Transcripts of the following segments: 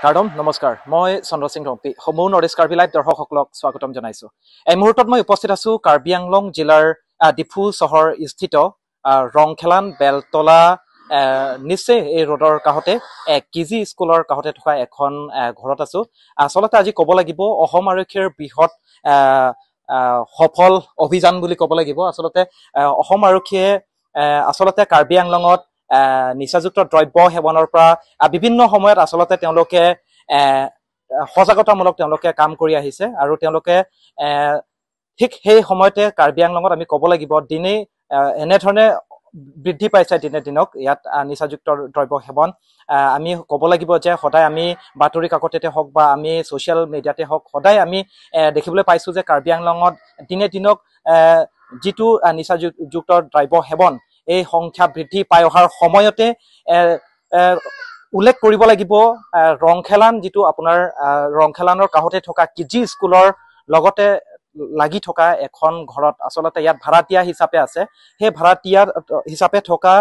কাৰ্ডম নমস্কাৰ, মই চন্দ্ৰ সিং ৰংপি, সমূহ নৰ্থ ইষ্ট কাৰ্বি লাইভ দৰ্শকসকলক স্বাগতম জনাইছো। এই মুহূৰ্তত মই উপস্থিত আছো কাৰ্বি আংলং জিলাৰ ডিফু চহৰ স্থিত ৰংখেলান বেলতলা নিশ্চয় এই ৰোডৰ কাষতে কেজি স্কুলৰ কাষতে থকা এখন ঘৰত আছো। আচলতে আজি ক'ব লাগিব অসম আৰক্ষীৰ বৃহৎ সফল অভিযান বুলি ক'ব লাগিব। আচলতে অসম আৰক্ষীয়ে আচলতে কাৰ্বি আংলঙত নিচাযুক্ত দ্ৰব্য সেৱনৰ পৰা বিভিন্ন সময়ত আচলতে তেওঁলোকে সজাগতামূলক তেওঁলোকে কাম কৰি আহিছে আৰু তেওঁলোকে ঠিক সেই সময়তে কাৰ্বি আংলঙত আমি ক'ব লাগিব দিনেই এনেধৰণে বৃদ্ধি পাইছে দিনে দিনক ইয়াত নিচাযুক্ত দ্ৰব্য সেৱন। আমি ক'ব লাগিব যে সদায় আমি বাতৰি কাকততে হওক বা আমি ছ'চিয়েল মিডিয়াতে হওক সদায় আমি দেখিবলৈ পাইছোঁ যে কাৰ্বি আংলঙত দিনে দিনক যিটো নিচাযুক্ত দ্ৰব্য সেৱন এই সংখ্যা বৃদ্ধি পাই অহাৰ সময়তে উল্লেখ কৰিব লাগিব ৰংখেলান যিটো আপোনাৰ ৰংখেলানৰ কাষতে থকা কেজি স্কুলৰ লগতে লাগি থকা এখন ঘৰত আচলতে ইয়াত ভাড়াতীয়া হিচাপে আছে। সেই ভাড়াতীয়া হিচাপে থকা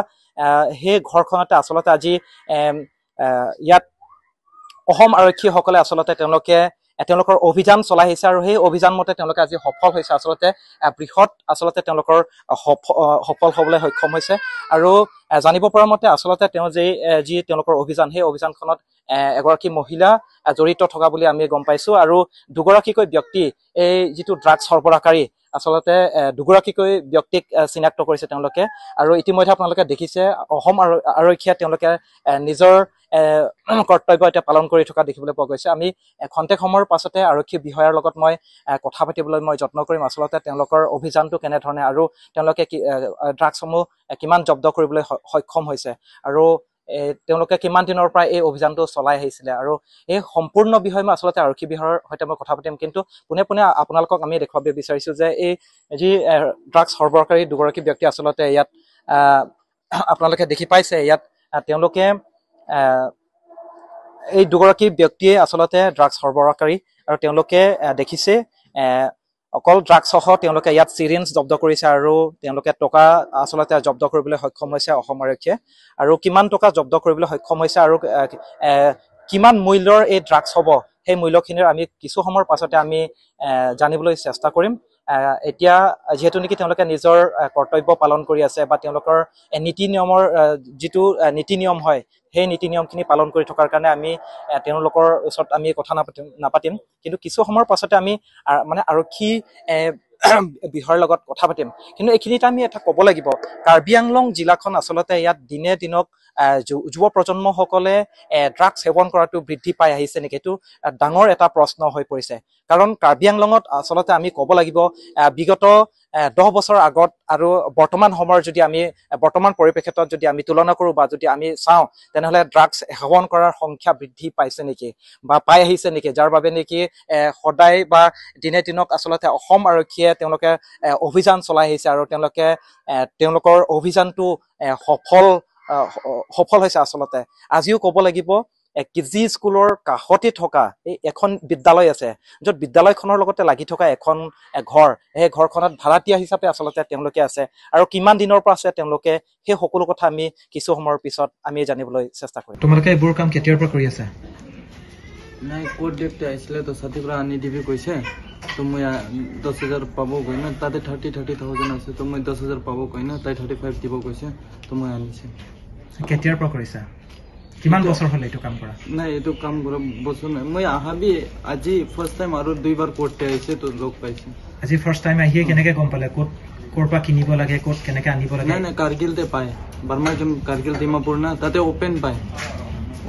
সেই ঘৰখনতে আচলতে আজি ইয়াত অসম আৰক্ষীসকলে আচলতে তেওঁলোকে তেওঁলোকৰ অভিযান চলাই আহিছে আৰু সেই অভিযান মতে তেওঁলোকে আজি সফল হৈছে। আচলতে বৃহৎ আচলতে তেওঁলোকৰ সফল হ'বলৈ সক্ষম হৈছে আৰু জানিব পৰা মতে আচলতে তেওঁ যি তেওঁলোকৰ অভিযান সেই অভিযানখনত এগৰাকী মহিলা জড়িত থকা বুলি আমি গম পাইছো আৰু দুগৰাকীকৈ ব্যক্তি এই যিটো ড্ৰাগছ সৰবৰাহকাৰী আচলতে দুগৰাকীকৈ ব্যক্তিক চিনাক্ত কৰিছে তেওঁলোকে। আৰু ইতিমধ্যে আপোনালোকে দেখিছে অসম আৰক্ষীয়ে তেওঁলোকে নিজৰ কৰ্তব্য এতিয়া পালন কৰি থকা দেখিবলৈ পোৱা গৈছে। আমি খন্তেক সময়ৰ পাছতে আৰক্ষী বিষয়াৰ লগত মই কথা পাতিবলৈ মই যত্ন কৰিম আচলতে তেওঁলোকৰ অভিযানটো কেনেধৰণে আৰু তেওঁলোকে ড্ৰাগছসমূহ কিমান জব্দ কৰিবলৈ সক্ষম হৈছে আৰু তেওঁলোকে কিমান দিনৰ পৰা এই অভিযানটো চলাই আহিছিলে আৰু এই সম্পূৰ্ণ বিষয় মই আচলতে আৰক্ষী বিষয়াৰ সৈতে মই কথা পাতিম। কিন্তু পোনে পোনে আপোনালোকক আমি দেখুৱাব বিচাৰিছোঁ যে এই যি ড্ৰাগছ সৰবৰাহকাৰী দুগৰাকী ব্যক্তি আচলতে ইয়াত আপোনালোকে দেখি পাইছে ইয়াত তেওঁলোকে এই দুগৰাকী ব্যক্তিয়ে আচলতে ড্ৰাগছ সৰবৰাহকাৰী আৰু তেওঁলোকে দেখিছে অকল ড্ৰাগছসহ তেওঁলোকে ইয়াত চিৰিঞ্জ জব্দ কৰিছে আৰু তেওঁলোকে টকা আচলতে জব্দ কৰিবলৈ সক্ষম হৈছে অসম আৰক্ষীয়ে। আৰু কিমান টকা জব্দ কৰিবলৈ সক্ষম হৈছে আৰু কিমান মূল্যৰ এই ড্ৰাগছ হ'ব সেই মূল্যখিনিৰ আমি কিছু সময়ৰ পাছতে আমি জানিবলৈ চেষ্টা কৰিম। এতিয়া যিহেতু নেকি তেওঁলোকে নিজৰ কৰ্তব্য পালন কৰি আছে বা তেওঁলোকৰ নীতি নিয়মৰ যিটো নীতি নিয়ম হয় সেই নীতি নিয়মখিনি পালন কৰি থকাৰ কাৰণে আমি তেওঁলোকৰ ওচৰত আমি কথা নাপাতিম। কিন্তু কিছু সময়ৰ পাছতে আমি মানে আৰক্ষী বিষয়ৰ লগত কথা পাতিম। কিন্তু এইখিনিতে আমি এটা ক'ব লাগিব কাৰ্বি আংলং জিলাখন আচলতে ইয়াত দিনে দিনক যুৱ প্ৰজন্মসকলে ড্ৰাগছ সেৱন কৰাটো বৃদ্ধি পাই আহিছে নেকি এইটো ডাঙৰ এটা প্ৰশ্ন হৈ পৰিছে। কাৰণ কাৰ্বি আংলঙত আচলতে আমি ক'ব লাগিব বিগত 10 বছৰৰ আগত আৰু বৰ্তমান সময়ৰ যদি আমি বৰ্তমান পৰিপ্ৰেক্ষিতত যদি আমি তুলনা কৰোঁ বা যদি আমি চাওঁ তেনেহ'লে ড্ৰাগছ সেৱন কৰাৰ সংখ্যা বৃদ্ধি পাইছে নেকি বা পাই আহিছে নেকি, যাৰ বাবে নেকি সদায় বা দিনে দিনক আচলতে অসম আৰক্ষীয়ে তেওঁলোকে অভিযান চলাই আহিছে আৰু তেওঁলোকে তেওঁলোকৰ অভিযানটো সফল হৈছে। আচলতে আজিও ক'ব লাগিব কেজি স্কুলৰ কাষতে থকা এই এখন বিদ্যালয় আছে য'ত বিদ্যালয়খনৰ লগতে লাগি থকা এখন ঘৰ, সেই ঘৰখনত ভাড়াতীয়া হিচাপে আচলতে তেওঁলোকে আছে আৰু কিমান দিনৰ পৰা আছে তেওঁলোকে সেই সকলো কথা আমি কিছু সময়ৰ পিছত আমি জানিবলৈ চেষ্টা কৰিম। তোমালোকে এইবোৰ কাম কেতিয়াৰ পৰা কৰি আছা? নাই ক'ত ডেটতে আহিছিলে তো ছাতিৰ পৰা আনি দিবি কৈছে, তো মই 10,000 পাব গৈ না, তাতে 30,000 আছে, তো মই 10,000 পাব গৈ না, তাই 35 দিব কৈছে, তো মই আনিছে। কেতিয়াৰ পৰা কৰিছা? কিমান বছৰ হ'ল এইটো কাম কৰা? নাই এইটো কাম কৰা বছৰ নাই, মই আহাবি আজি ফাৰ্ষ্ট টাইম আৰু দুইবাৰ কোৰ্টে আহিছে তো লগ পাইছে। আজি ফাৰ্ষ্ট টাইম আহিয়ে কেনেকে গম পালে ক'ত ক'ৰ পৰা কিনিব লাগে, ক'ত কেনেকে আনিব লাগে? নাই নাই কাৰ্গিলতে পায়, বাৰ্মা কেম্প কাৰ্গিল ডিমাপুৰ না, তাতে অপেন পায়,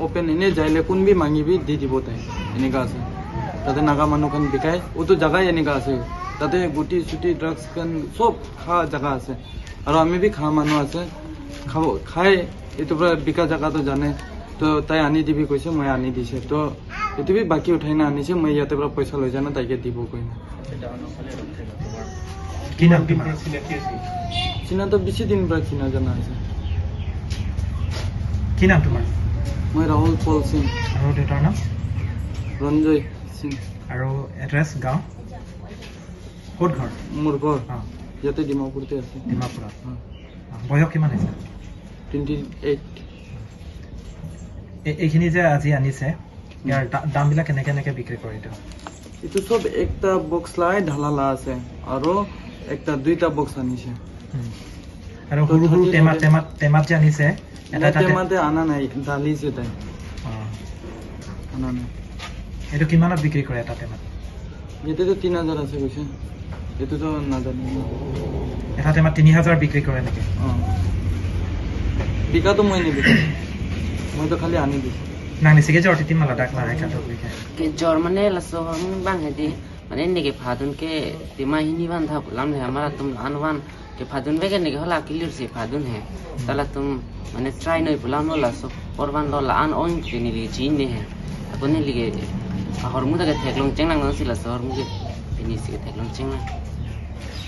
অপেন এনে যাইলে কোনবি মাঙিবি দি দিব তাই, এনেকা আছে। তাতে নাগা মানুহখন বিকায়, ওতো জাগাই এনেকা আছে, তাতে গুটি চুটি ড্ৰাগছ খান চব খা জাগা আছে আৰু আমি বি খা মানুহ আছে, খাব খাই এইটোৰ পৰা বিকা জাগাটো জানে, তো তাই আনি দিবি কৈছে, মই আনি দিছে, তো এইটো বি বাকী উঠাই না আনিছে, মই ইয়াতে পৰা পইচা লৈ যাওঁ না তাইকে দিব কৈ না। চিনাতো বেছি দিন পৰা চিনা জানা আছে। কি নাম তোমাৰ? মই ৰাহুল পল সিং। আৰু দেউতাৰ নাম? ৰঞ্জয় সিং। আৰু এড্ৰেছ, গাঁও, ক'ত ঘৰ? মোৰ ঘৰ ইয়াতে ডিমাপুৰতে আছে। ডিমাপুৰত। বয়স কিমান হৈছে? 28। এইখিনি যে আজি আনিছে ইয়াৰ দামবিলাক কেনেকে কেনেকে বিক্ৰী কৰে এইটো? এইটো চব একটা বক্স লাই ঢালালা আছে আৰু একটা দুইটা বক্স আনিছে। আৰু সৰু সৰু টেমা টেমা টেমাত যে আনিছে, এটা টেমাতে আনা নাই, ঢালিছে তাই, আনা নাই। এইটো কিমানত বিক্ৰী কৰে এটা টেমাত? ইয়াতেতো 3000 আছে কৈছে, এইটোতো নাজানো। এটা টেমাত 3000 বিক্ৰী কৰে নেকি? অঁ, বিকাটো মই নিবিকা, মইতো খালি আনি দিছোঁ। Nang ni sige jor titim mala dak la ka to ke ke jor mane la so mung bang he di mane ne ke phadun ke tima hini ban tha lam le hamara tum anwan ke phadun be ke ne ke hola clear se phadun he tala tum mane try noi bulam no la so porban lo la an on ke ni li chin ne he apone li ke hormu da ke theklong cheng nang si la so hormu ke ni si ke theklong cheng na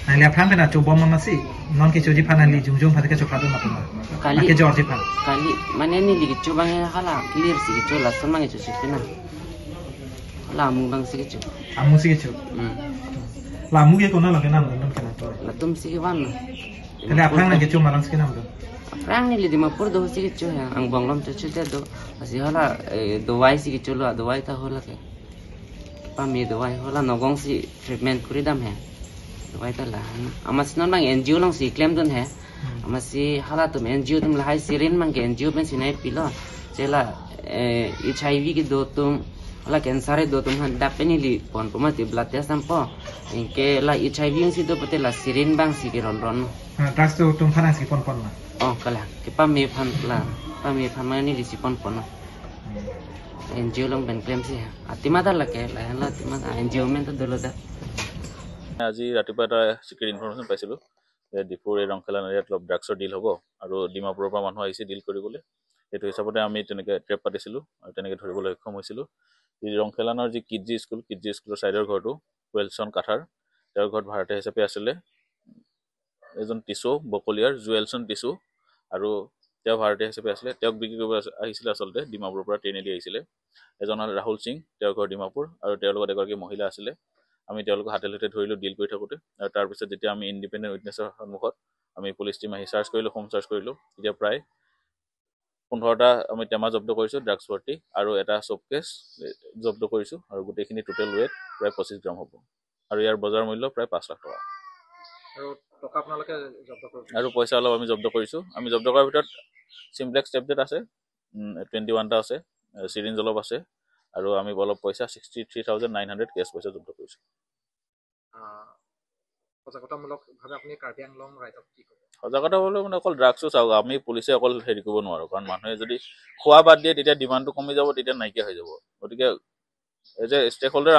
nang le pham na chu bom ma si non ke chu ji phan li jung jung pha ke chu phadun na kali ke jor ji phan kali mane ni li chu bang hala clear si ke chu la so mang chu si na la mung bang si ke chu amu si ke chu la mu ke kona la ke nam non ke na to la tum si ke ban tele apang na ke chu malang si ke nam do aprang ni li Dimapur do si ke chu ha ang bonglom chu chu de do asi hala dowai si ke chu lo dowai ta hola ke pa mi dowai hola nogong si treatment kuri dam he dowai ta la amas non bang NGO long si claim dun he amasi hala tum NGO tum lahai sirin mang ke NGO pen sinai pilo chela HIV ke do tum hala cancer do tum han dap ni li pon poma ti blood test am po inke la HIV si do pate la sirin bang si ke ron ron drugs to tum phan si pon pon na oh kala ke pa me phan la pa me phan ma ni li si pon pon na NGO long ben claim si atima da la ke la la atima NGO men to dolo da। আজি ৰাতিপুৱা এটা secret information পাইছিলোঁ যে ডিফুৰ এই ৰংখেলান এৰিয়াত অলপ ড্ৰাগছৰ ডিল হ'ব আৰু ডিমাপুৰৰ পৰা মানুহ আহিছে ডিল কৰিবলৈ। সেইটো হিচাপতে আমি তেনেকৈ ট্ৰেপ পাতিছিলোঁ আৰু তেনেকৈ ধৰিবলৈ সক্ষম হৈছিলোঁ। যি ৰংখেলানৰ যি কিডজি স্কুল, কিডজি স্কুলৰ ছাইডৰ ঘৰটো ৱেলছন কাথাৰ, তেওঁৰ ঘৰত ভাড়াতীয়া হিচাপে আছিলে এজন টিচু বকলিয়াৰ জুৱেলছন টিচু, আৰু তেওঁ ভাড়াতীয়া হিচাপে আছিলে। তেওঁক বিক্ৰী কৰিব আহিছিলে আচলতে ডিমাপুৰৰ পৰা ট্ৰেইনেদি আহিছিলে। এজন হ'ল ৰাহুল সিং, তেওঁৰ ঘৰ ডিমাপুৰ, আৰু তেওঁৰ লগত এগৰাকী মহিলা আছিলে। আমি তেওঁলোকক হাতে হাতে ধৰিলোঁ ডিল কৰি থাকোঁতে। আৰু তাৰপিছত যেতিয়া আমি ইণ্ডিপেণ্ডেণ্ট উইটনেছৰ সন্মুখত আমি পুলিচ টীম আহি চাৰ্চ কৰিলোঁ, হোম চাৰ্চ কৰিলোঁ, তেতিয়া প্ৰায় 15টা আমি টেমা জব্দ কৰিছোঁ ড্ৰাগছ ভৰ্তি আৰু এটা চপকেছ জব্দ কৰিছোঁ, আৰু গোটেইখিনি টোটেল ৱেট প্ৰায় 25 গ্ৰাম হ'ব আৰু ইয়াৰ বজাৰ মূল্য প্ৰায় 5 লাখ টকা। আৰু পইচা অলপ আমি জব্দ কৰিছোঁ। আমি জব্দ কৰাৰ ভিতৰত চিমপ্লেক্স টেবলেট আছে 21টা আছে, চিৰিঞ্জ অলপ আছে, আৰু আমি অলপ পইচা 63,900 কেছ পইচা জব্দ কৰিছোঁ। সজাগতা হ'লে মানে অকল ড্ৰাগছো চাওক, আমি পুলিচে অকল হেৰি কৰিব নোৱাৰোঁ, কাৰণ মানুহে যদি খোৱা বাদ দিয়ে তেতিয়া ডিমাণ্ডটো কমি যাব, তেতিয়া নাইকিয়া হৈ যাব। গতিকে এজ এ ষ্টেক হোল্ডাৰ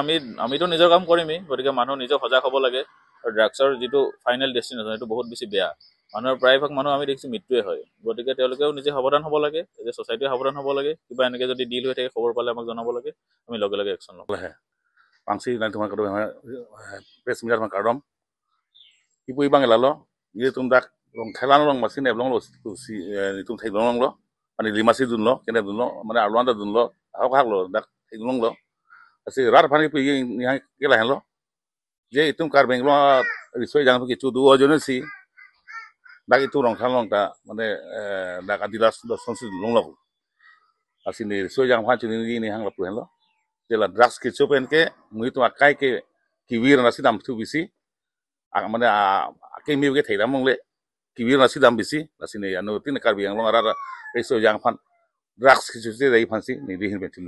আমিতো নিজৰ কাম কৰিমেই, গতিকে মানুহ নিজে সজাগ হ'ব লাগে। আৰু ড্ৰাগছৰ যিটো ফাইনেল ডেষ্টিনেশ্যন সেইটো বহুত বেছি বেয়া, মানুহৰ প্ৰায়ভাগ মানুহ আমি দেখিছোঁ মৃত্যুৱে হয়। গতিকে তেওঁলোকেও নিজে সাৱধান হ'ব লাগে, এজ এ ছ'চাইটিও সাৱধান হ'ব লাগে। কিবা এনেকৈ যদি ডিল হৈ থাকে খবৰ পালে আমাক জনাব লাগে, আমি লগে লগে একশ্যন ল'ম। পাংচি নাই তোমাৰ প্ৰেছ মিডিয়া তোমাৰ কাৰম ipu ibang lalo ye tum dak rong khelan rong machine eblong lo si tum thai long lo mane lima si dun lo kene dun lo mane alwan da dun lo hak hak lo dak thai dun lo asi rar phani pu ye ya ke la lo je itum kar benglo risoi jang ki chu du ojone si dak itu rong khelan ta mane dak adilas দশন si long lo asi ni risoi jang phan chini ni hang la pu lo je la drugs ke chopen ke mui tu akai ke kiwir nasi dam thu bisi মানে আকে মিউকে থাইরা মংলে কিবির নাসি দাম বেশি নাসি নেই আনো তিন কারবি আংলং আর এই সো জাং ফান ড্রাগস কিছু যে এই ফানসি নি দিহিন বেচিন।